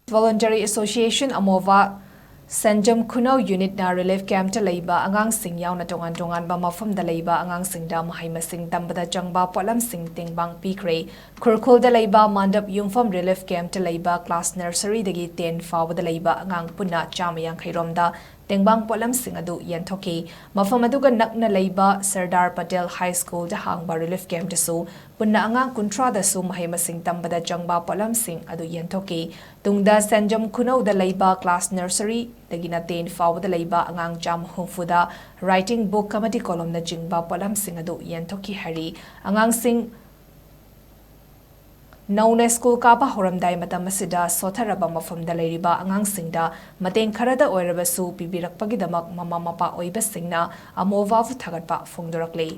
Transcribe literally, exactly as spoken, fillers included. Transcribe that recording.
Voluntary Association, ꯑꯃꯣꯕꯥ, ꯁꯦꯟꯖꯝ ꯈꯨꯅꯧ unit ꯅ relief camp ꯇ ꯂꯩꯕ ꯑꯉꯥꯡꯁꯤꯡ ꯌꯥꯎꯅ ꯇꯣꯉꯥꯟ ꯇꯣꯉꯥꯟꯕ ꯃꯐꯝꯗ ꯂꯩꯕ ꯑꯉꯥꯡꯁꯤꯡꯗ ꯃꯍꯩ ꯃꯁꯤꯡ ꯇꯝꯕꯗ ꯆꯪꯕ ꯄꯣꯠꯂꯝꯁꯤꯡ ꯇꯦꯡꯕꯥꯡ ꯄꯤꯈ꯭ꯔꯦ꯫ ꯈꯨꯔꯈꯨꯜꯗ ꯂꯩꯕ ꯃꯥꯟꯗꯞ ꯌꯨꯝꯐꯝ relief camp ꯇ ꯂꯩꯕ class nursery ꯗꯒꯤ ten ꯐꯥꯎꯕꯗ ꯂꯩꯕ ꯑꯉꯥꯡ ꯄꯨꯟꯅ ꯆꯥꯝꯃ ꯌꯥꯡꯈꯩ ꯔꯣꯝꯗ ꯇꯦꯡꯕꯥꯡ ꯄꯣꯠꯂꯝꯁꯤꯡ ꯑꯗꯨ ꯌꯦꯟꯊꯣꯛꯈꯤ꯫ ꯃꯐꯝ ꯑꯗꯨꯒ ꯅꯛꯅ ꯂꯩꯕ ꯁꯔꯗꯥꯔ ꯄꯇꯦꯜ High School ꯗ ꯍꯥꯡꯕ relief camp ꯇꯁꯨ ꯄꯨꯟꯅ ꯑꯉꯥꯡ ꯀꯨꯟꯊ꯭ꯔꯥꯗꯁꯨ ꯃꯍꯩ ꯃꯁꯤꯡ ꯇꯝꯕꯗ ꯆꯪꯕ ꯄꯣꯠꯂꯝꯁꯤꯡ ꯑꯗꯨ ꯌꯦꯟꯊꯣꯛꯈꯤ꯫ ꯇꯨꯡꯗ ꯁꯦꯟꯖꯝ ꯈꯨꯅꯧꯗ ꯂꯩꯕ class nursery ꯗꯒꯤꯅ ten ꯐꯥꯎꯕꯗ ꯂꯩꯕ ꯑꯉꯥꯡ ꯆꯥꯝꯃ ꯍꯨꯝꯐꯨꯗ writing book ꯑꯃꯗꯤ ꯀꯣꯂꯣꯝꯅꯆꯤꯡꯕ ꯄꯣꯠꯂꯝꯁꯤꯡ ꯑꯗꯨ ꯌꯦꯟꯊꯣꯛꯈꯤ ꯍꯥꯏꯔꯤ꯫ ꯑꯉꯥꯡꯁꯤꯡ ꯅꯧꯅ ꯁ꯭ꯀꯨꯜ ꯀꯥꯕ ꯍꯧꯔꯝꯗꯥꯏ ꯃꯇꯝ ꯑꯁꯤꯗ ꯁꯣꯠꯊꯔꯕ ꯃꯐꯝꯗ ꯂꯩꯔꯤꯕ ꯑꯉꯥꯡꯁꯤꯡꯗ ꯃꯇꯦꯡ ꯈꯔꯗ ꯑꯣꯏꯔꯕꯁꯨ ꯄꯤꯕꯤꯔꯛꯄꯒꯤꯗꯃꯛ ꯃꯃꯥ ꯃꯄꯥ ꯑꯣꯏꯕꯁꯤꯡꯅ ꯑꯃꯣꯕꯥꯕꯨ ꯊꯥꯒꯠꯄ ꯐꯣꯡꯗꯣꯔꯛꯂꯤ꯫